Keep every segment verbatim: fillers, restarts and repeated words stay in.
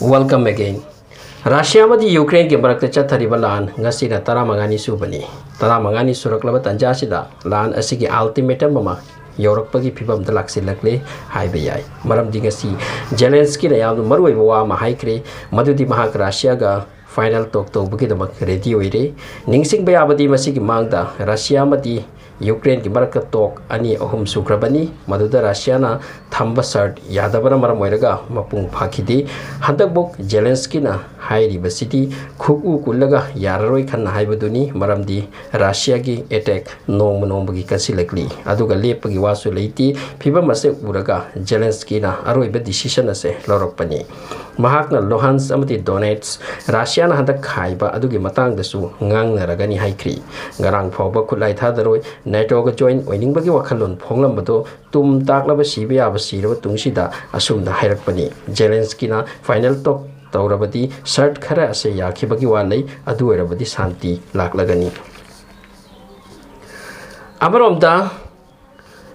Welcome again. Russia ꯑꯃꯗꯤ ꯌꯨꯀ꯭ꯔꯦꯟꯒꯤ ꯃꯔꯛꯇ ꯆꯠꯊꯔꯤꯕ ꯂꯥꯟ ꯉꯁꯤꯅ ꯇꯔꯥꯃꯉꯥꯅꯤ ꯁꯨꯕꯅꯤ꯫ ꯇꯔꯥꯃꯉꯥꯅꯤ ꯁꯨꯔꯛꯂꯕ ꯇꯥꯟꯖꯥꯁꯤꯗ ꯂꯥꯟ ꯑꯁꯤꯒꯤ ultimatum ꯑꯃ ꯌꯧꯔꯛꯄꯒꯤ ꯐꯤꯕꯝꯗ ꯂꯥꯛꯁꯤꯜꯂꯛꯂꯦ ꯍꯥꯏꯕ ꯌꯥꯏ꯫ ꯃꯔꯝꯗꯤ ꯉꯁꯤ ꯖꯦꯂꯦꯟꯁꯀꯤꯅ ꯌꯥꯝꯅ ꯃꯔꯨꯑꯣꯏꯕ ꯋꯥ ꯑꯃ ꯍꯥꯏꯈ꯭ꯔꯦ, ꯃꯗꯨꯗꯤ ꯃꯍꯥꯛ ꯔꯁꯤꯌꯥꯒ final talk ꯇꯧꯕꯒꯤꯗꯃꯛ ready ꯑꯣꯏꯔꯦ꯫ ꯅꯤꯡꯁꯤꯡꯕ ꯌꯥꯕꯗꯤ ꯃꯁꯤꯒꯤ ꯃꯥꯡꯗ ꯔꯁꯤꯌꯥ ꯑꯃꯗꯤ ꯌꯨꯀ꯭ꯔꯦꯟꯒꯤ ꯃꯔꯛꯇ talk ꯑꯅꯤ ꯑꯍꯨꯝ ꯁꯨꯈ꯭ꯔꯕꯅꯤ, ꯃꯗꯨꯗ ꯔꯁꯤꯌꯥꯅ ꯊꯝꯕ ꯁꯔꯠ ꯌꯥꯗꯕꯅ ꯃꯔꯝ ꯑꯣꯏꯔꯒ ꯃꯄꯨꯡ ꯐꯥꯈꯤꯗꯦ꯫ ꯍꯟꯗꯛꯃꯨꯛ ꯖꯦꯂꯦꯟꯁꯀꯤꯅ ꯍꯥꯏꯔꯤꯕꯁꯤꯗꯤ ꯈꯨꯛꯎ ꯀꯨꯜꯂꯒ ꯌꯥꯔꯔꯣꯏ ꯈꯟꯅ ꯍꯥꯏꯕꯗꯨꯅꯤ, ꯃꯔꯝꯗꯤ ꯔꯁꯤꯌꯥꯒꯤ attack ꯅꯣꯡꯃ ꯅꯣꯡꯃꯒꯤ ꯀꯟꯁꯤꯜꯂꯛꯂꯤ, ꯑꯗꯨꯒ ꯂꯦꯞꯄꯒꯤ ꯋꯥꯁꯨ ꯂꯩꯇꯦ꯫ ꯐꯤꯕꯝ ꯑꯁꯦ ꯎꯔꯒ ꯖꯦꯂꯦꯟꯁꯀꯤꯅ ꯑꯔꯣꯏꯕ decision ꯑꯁꯦ ꯂꯧꯔꯛꯄꯅꯤ꯫ ꯃꯍꯥꯛꯅ ꯂꯨꯍꯥꯟꯁ ꯑꯃꯗꯤ ꯗꯣꯅꯦꯠꯁ ꯔꯁꯤꯌꯥꯅ ꯍꯟꯗꯛ ꯈꯥꯏꯕ ꯑꯗꯨꯒꯤ ꯃꯇꯥꯡꯗꯁꯨ ꯉꯥꯡꯅꯔꯒꯅꯤ ꯍꯥꯏꯈ꯭ꯔꯤ꯫ ꯉꯔꯥꯡ ꯐꯥꯎꯕ ꯈꯨꯠꯂꯥꯏ ꯊꯥꯗꯔꯣꯏ, ꯅꯦꯇꯣꯒ join ꯑꯣꯏꯅꯤꯡꯕꯒꯤ ꯋꯥꯈꯜꯂꯣꯟ ꯐꯣꯡꯂꯝꯕꯗꯣ ꯇꯨꯝ ꯇꯥꯛꯂꯕ ꯁꯤꯕ ꯌꯥꯕ ꯁꯤꯔꯕ ꯇꯨꯡꯁꯤꯗ ꯑꯁꯨꯝꯅ ꯍꯥꯏꯔꯛꯄꯅꯤ꯫ ꯖꯦꯂꯦꯟꯁꯀꯤꯅ final talk ꯇꯧꯔꯕꯗꯤ ꯁꯔꯠ ꯈꯔ ꯑꯁꯦ ꯌꯥꯈꯤꯕꯒꯤ ꯋꯥ ꯂꯩ, ꯑꯗꯨ ꯑꯣꯏꯔꯕꯗꯤ ꯁꯥꯟꯇꯤ ꯂꯥꯛꯂꯒꯅꯤ꯫ ꯑꯃꯔꯣꯝꯗ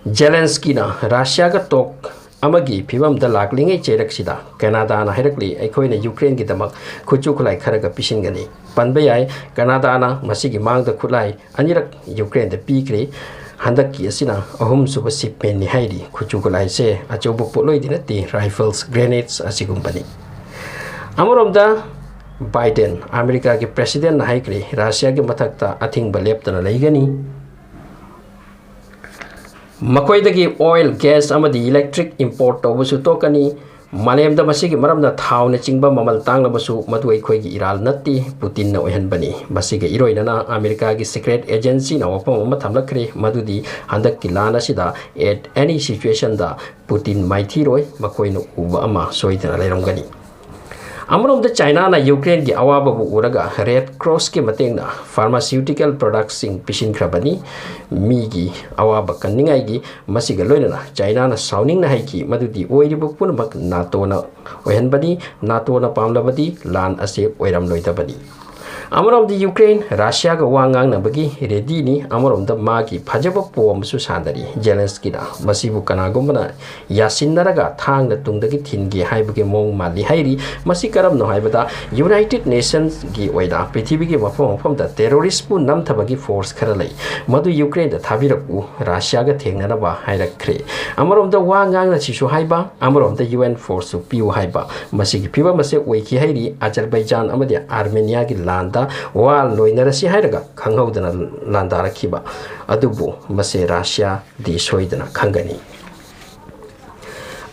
ꯖꯦꯂꯦꯟꯁꯀꯤꯅ ꯔꯁꯤꯌꯥꯒ talk ꯑꯃꯒꯤ ꯐꯤꯕꯝꯗ ꯂꯥꯛꯂꯤꯉꯩ ꯆꯩꯔꯛꯁꯤꯗ ꯀꯅꯥꯗꯥꯅ ꯍꯥꯏꯔꯛꯂꯤ, "ꯑꯩꯈꯣꯏꯅ ꯌꯨꯀ꯭ꯔꯦꯟꯒꯤꯗꯃꯛ ꯈꯨꯠꯁꯨ ꯈꯨꯠꯂꯥꯏ ꯈꯔꯒ ꯄꯤꯁꯤꯟꯒꯅꯤ"꯫ ꯄꯟꯕ ꯌꯥꯏ, ꯀꯅꯥꯗꯥꯅ ꯃꯁꯤꯒꯤ ꯃꯥꯡꯗ ꯈꯨꯠꯂꯥꯏ ꯑꯅꯤꯔꯛ ꯌꯨꯀ꯭ꯔꯦꯟꯗ ꯄꯤꯈ꯭ꯔꯦ꯫ ꯍꯟꯗꯛꯀꯤ ꯑꯁꯤꯅ ꯑꯍꯨꯝꯁꯨꯕ shipmentꯅꯤ ꯍꯥꯏꯔꯤ꯫ ꯈꯨꯠꯁꯨ ꯈꯨꯠꯂꯥꯏꯁꯦ ꯑꯆꯧꯕ ꯄꯣꯠꯂꯣꯏꯗꯤ ꯅꯠꯇꯦ, rifles, grenades ꯑꯁꯤꯒꯨꯝꯕꯅꯤ꯫ ꯑꯃꯔꯣꯝꯗ ꯕꯥꯏꯗꯦꯟ, ꯑꯃꯦꯔꯤꯀꯥꯒꯤ presidentꯅ ꯍꯥꯏꯈ꯭ꯔꯦ, ꯔꯁꯤꯌꯥꯒꯤ ꯃꯊꯛꯇ ꯑꯊꯤꯡꯕ ꯂꯦꯞꯇꯅ ꯂꯩꯒꯅꯤ꯫ ꯃꯈꯣꯏꯗꯒꯤ oil, gas ꯑꯃꯗꯤ electric import ꯇꯧꯕꯁꯨ ꯇꯣꯛꯀꯅꯤ꯫ ꯃꯥꯂꯦꯝꯗ ꯃꯁꯤꯒꯤ ꯃꯔꯝꯅ ꯊꯥꯎꯅꯆꯤꯡꯕ ꯃꯃꯜ ꯇꯥꯡꯂꯕꯁꯨ ꯃꯗꯨ ꯑꯩꯈꯣꯏꯒꯤ ꯏꯔꯥꯜ ꯅꯠꯇꯦ, ꯄꯨꯇꯤꯟꯅ ꯑꯣꯏꯍꯟꯕꯅꯤ꯫ ꯃꯁꯤꯒ ꯏꯔꯣꯏꯅꯅ ꯑꯃꯦꯔꯤꯀꯥꯒꯤ secret agencyꯅ ꯋꯥꯐꯝ ꯑꯃ ꯊꯝꯂꯛꯈ꯭ꯔꯦ, ꯃꯗꯨꯗꯤ ꯍꯟꯗꯛꯀꯤ ꯂꯥꯟ ꯑꯁꯤꯗ at any situationꯗ ꯄꯨꯇꯤꯟ ꯃꯥꯏꯊꯤꯔꯣꯏ, ꯃꯈꯣꯏꯅ ꯎꯕ ꯑꯃ ꯁꯣꯏꯗꯅ ꯂꯩꯔꯝꯒꯅꯤ꯫ ꯑꯃꯔꯣꯝꯗ ꯆꯥꯏꯅꯥꯅ ꯌꯨꯀ꯭ꯔꯦꯟꯒꯤ ꯑꯋꯥꯕꯕꯨ ꯎꯔꯒ Red Crossꯀꯤ ꯃꯇꯦꯡꯅ pharmaceutical productꯁꯤꯡ ꯄꯤꯁꯤꯟꯈ꯭ꯔꯕꯅꯤ꯫ ꯃꯤꯒꯤ ꯑꯋꯥꯕ ꯀꯟꯅꯤꯡꯉꯥꯏꯒꯤ ꯃꯁꯤꯒ ꯂꯣꯏꯅꯅ ꯆꯥꯏꯅꯥꯅ ꯁꯥꯎꯅꯤꯡꯅ ꯍꯥꯏꯈꯤ ꯃꯗꯨꯗꯤ ꯑꯣꯏꯔꯤꯕ ꯄꯨꯝꯅꯃꯛ ꯅꯥꯇꯣꯅ ꯑꯣꯏꯍꯟꯕꯅꯤ, ꯅꯥꯇꯣꯅ ꯄꯥꯝꯂꯕꯗꯤ ꯂꯥꯟ ꯑꯁꯤ ꯑꯣꯏꯔꯝꯂꯣꯏꯗꯕꯅꯤ꯫ ꯑꯃꯔꯣꯝꯗ ꯌꯨꯀ꯭ꯔꯦꯟ ꯔꯁꯤꯌꯥꯒ ꯋꯥ ꯉꯥꯡꯅꯕꯒꯤ ꯔꯦꯗꯤꯅꯤ, ꯑꯃꯔꯣꯝꯗ ꯃꯥꯒꯤ ꯐꯖꯕ ꯄꯣ ꯑꯃꯁꯨ ꯁꯥꯟꯅꯔꯤ꯫ ꯖꯦꯂꯦꯟꯁꯀꯤꯅ ꯃꯁꯤꯕꯨ ꯀꯅꯥꯒꯨꯝꯕꯅ ꯌꯥꯁꯤꯟꯅꯔꯒ ꯊꯥꯡꯅ ꯇꯨꯡꯗꯒꯤ ꯊꯤꯟꯒꯦ ꯍꯥꯏꯕꯒꯤ ꯃꯑꯣꯡ ꯃꯥꯜꯂꯤ ꯍꯥꯏꯔꯤ꯫ ꯃꯁꯤ ꯀꯔꯝꯅꯣ ꯍꯥꯏꯕꯗ, ꯌꯨꯅꯥꯏꯇꯦꯗ ꯅꯦꯁꯟꯁꯀꯤ ꯑꯣꯏꯅ ꯄ꯭ꯔꯤꯊꯤꯕꯤꯒꯤ ꯃꯐꯝ ꯃꯐꯝꯗ ꯇꯦꯔꯣꯔꯤꯁꯄꯨ ꯅꯝꯊꯕꯒꯤ ꯐꯣꯔꯁ ꯈꯔ ꯂꯩ, ꯃꯗꯨ ꯌꯨꯀ꯭ꯔꯦꯟꯗ ꯊꯥꯕꯤꯔꯛꯎ, ꯔꯁꯤꯌꯥꯒ ꯊꯦꯡꯅꯅꯕ ꯍꯥꯏꯔꯛꯈ꯭ꯔꯦ꯫ ꯑꯃꯔꯣꯝꯗ ꯋꯥ ꯉꯥꯡꯅꯁꯤꯁꯨ ꯍꯥꯏꯕ, ꯑꯃꯔꯣꯝꯗ ꯌꯨ ꯑꯦꯟ ꯐꯣꯔꯁꯁꯨ ꯄꯤꯌꯨ ꯍꯥꯏꯕ꯫ ꯃꯁꯤꯒꯤ ꯐꯤꯕꯝ ꯑꯁꯦ ꯑꯣꯏꯈꯤ ꯍꯥꯏꯔꯤ꯫ ꯑꯖꯔꯕꯩꯖꯥꯟ ꯑꯃꯗꯤ ꯑꯥꯔꯃꯦꯅꯤꯌꯥꯒꯤ ꯂꯥꯟꯗ ꯋꯥ ꯂꯣꯏꯅꯔꯁꯤ ꯍꯥꯏꯔꯒ ꯈꯪꯍꯧꯗꯅ ꯂꯥꯟꯗꯥꯔꯛꯈꯤꯕ꯫ ꯑꯗꯨꯕꯨ ꯃꯁꯦ ꯔꯁꯤꯌꯥꯗꯤ ꯁꯣꯏꯗꯅ ꯈꯪꯒꯅꯤ꯫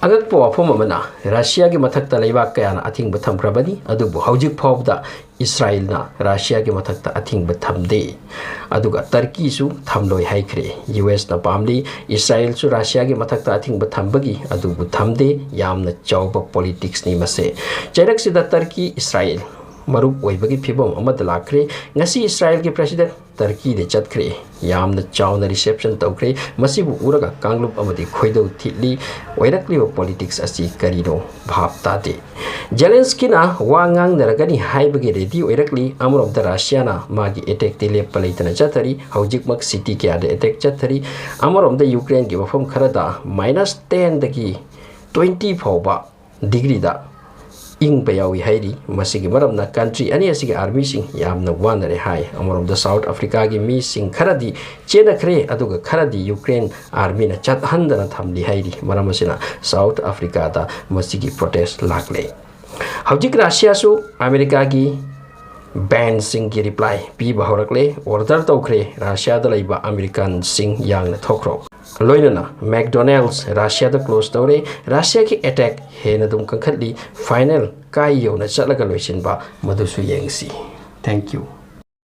ꯑꯉꯛꯄ ꯋꯥꯐꯝ ꯑꯃꯅ, ꯔꯁꯤꯌꯥꯒꯤ ꯃꯊꯛꯇ ꯂꯩꯕꯥꯛ ꯀꯌꯥꯅ ꯑꯊꯤꯡꯕ ꯊꯝꯈ꯭ꯔꯕꯅꯤ, ꯑꯗꯨꯕꯨ ꯍꯧꯖꯤꯛ ꯐꯥꯎꯕꯗ ꯏꯁꯔꯥꯏꯜꯅ ꯔꯁꯤꯌꯥꯒꯤ ꯃꯊꯛꯇ ꯑꯊꯤꯡꯕ ꯊꯝꯗꯦ꯫ ꯑꯗꯨꯒ ꯇꯔꯀꯤꯁꯨ ꯊꯝꯂꯣꯏ ꯍꯥꯏꯈ꯭ꯔꯦ꯫ ꯌꯨ ꯑꯦꯁꯅ ꯄꯥꯝꯂꯤ, ꯏꯁꯔꯥꯏꯜꯁꯨ ꯔꯁꯤꯌꯥꯒꯤ ꯃꯊꯛꯇ ꯑꯊꯤꯡꯕ ꯊꯝꯕꯒꯤ, ꯑꯗꯨꯕꯨ ꯊꯝꯗꯦ꯫ ꯌꯥꯝꯅ ꯆꯥꯎꯕ ꯄꯣꯂꯤꯇꯤꯛꯁꯅꯤ ꯃꯁꯦ꯫ ꯆꯩꯔꯛꯁꯤꯗ ꯇꯔꯀꯤ ꯏꯁꯔꯥꯏꯜ ꯃꯔꯨꯞ ꯑꯣꯏꯕꯒꯤ ꯐꯤꯕꯝ ꯑꯃꯗ ꯂꯥꯛꯈ꯭ꯔꯦ꯫ ꯉꯁꯤ ꯏꯁꯔꯥꯏꯜꯒꯤ ꯄ꯭ꯔꯦꯁꯤꯗꯦꯟꯠ ꯇꯔꯀꯤꯗ ꯆꯠꯈ꯭ꯔꯦ꯫ ꯌꯥꯝꯅ ꯆꯥꯎꯅ ꯔꯤꯁꯦꯞꯁꯟ ꯇꯧꯈ꯭ꯔꯦ꯫ ꯃꯁꯤꯕꯨ ꯎꯔꯒ ꯀꯥꯡꯂꯨꯞ ꯑꯃꯗꯤ ꯈꯣꯏꯗꯧ ꯊꯤꯠꯂꯤ꯫ ꯑꯣꯏꯔꯛꯂꯤꯕ ꯄꯣꯂꯤꯇꯤꯛꯁ ꯑꯁꯤ ꯀꯔꯤꯅꯣ ꯚꯥꯞ ꯇꯥꯗꯦ꯫ ꯖꯦꯂꯦꯟꯁꯀꯤꯅ ꯋꯥ ꯉꯥꯡꯅꯔꯒꯅꯤ ꯍꯥꯏꯕꯒꯤ ꯔꯦꯗꯤ ꯑꯣꯏꯔꯛꯂꯤ꯫ ꯑꯃꯔꯣꯝꯗ ꯔꯁꯤꯌꯥꯅ ꯃꯥꯒꯤ ꯑꯦꯇꯦꯛꯇꯤ ꯂꯦꯞꯄ ꯂꯩꯇꯅ ꯆꯠꯊꯔꯤ꯫ ꯍꯧꯖꯤꯛꯃꯛ ꯁꯤꯇꯤ ꯀꯌꯥꯗ ꯑꯦꯇꯦꯛ ꯆꯠꯊꯔꯤ꯫ ꯑꯃꯔꯣꯝꯗ ꯌꯨꯀ꯭ꯔꯦꯟꯒꯤ ꯃꯐꯝ ꯈꯔꯗ ꯃꯥꯏꯅꯁ ꯇꯦꯟꯗꯒꯤ ꯇ꯭ꯋꯦꯟꯇꯤ ꯐꯥꯎꯕ ꯗꯤꯒ꯭ꯔꯤꯗ ꯏꯪꯕ ꯌꯥꯎꯏ ꯍꯥꯏꯔꯤ꯫ ꯃꯁꯤꯒꯤ ꯃꯔꯝꯅ ꯀꯟꯇ꯭ꯔꯤ ꯑꯅꯤ ꯑꯁꯤꯒꯤ ꯑꯥꯔꯃꯤꯁꯤꯡ ꯌꯥꯝꯅ ꯋꯥꯅꯔꯦ ꯍꯥꯏ꯫ ꯑꯃꯔꯣꯝꯗ ꯁꯥꯎꯠ ꯑꯐ꯭ꯔꯤꯀꯥꯒꯤ ꯃꯤꯁꯤꯡ ꯈꯔꯗꯤ ꯆꯦꯟꯅꯈ꯭ꯔꯦ, ꯑꯗꯨꯒ ꯈꯔꯗꯤ ꯌꯨꯀ꯭ꯔꯦꯟ ꯑꯥꯔꯃꯤꯅ ꯆꯠꯍꯟꯗꯅ ꯊꯝꯂꯤ ꯍꯥꯏꯔꯤ꯫ ꯃꯔꯝ ꯑꯁꯤꯅ ꯁꯥꯎꯠ ꯑꯐ꯭ꯔꯤꯀꯥꯗ ꯃꯁꯤꯒꯤ ꯄ꯭ꯔꯣꯇꯦꯁ ꯂꯥꯛꯂꯦ꯫ ꯍꯧꯖꯤꯛ ꯔꯁꯤꯌꯥꯁꯨ ꯑꯃꯦꯔꯤꯀꯥꯒꯤ ꯕꯦꯟꯁꯤꯡꯒꯤ ꯔꯤꯄ꯭ꯂꯥꯏ ꯄꯤꯕ ꯍꯧꯔꯛꯂꯦ꯫ ꯑꯣꯔꯗꯔ ꯇꯧꯈ꯭ꯔꯦ, ꯔꯁꯤꯌꯥꯗ ꯂꯩꯕ ꯑꯃꯦꯔꯤꯀꯥꯟꯁꯤꯡ ꯌꯥꯡꯅ ꯊꯣꯛꯈ꯭ꯔꯣ꯫ ꯂꯣꯏꯅꯅ ꯃꯦꯛꯗꯣꯅꯦꯜꯁ ꯔꯁꯤꯌꯥꯗ ꯀ꯭ꯂꯣꯖ ꯇꯧꯔꯦ꯫ ꯔꯁꯤꯌꯥꯒꯤ ꯑꯦꯇꯦꯛ ꯍꯦꯟꯅ ꯑꯗꯨꯝ ꯀꯟꯈꯠꯂꯤ꯫ ꯐꯥꯏꯅꯦꯜ ꯀꯥꯏ ꯌꯧꯅ ꯆꯠꯂꯒ ꯂꯣꯏꯁꯤꯟꯕ, ꯃꯗꯨꯁꯨ ꯌꯦꯡꯁꯤ꯫ Thank you꯫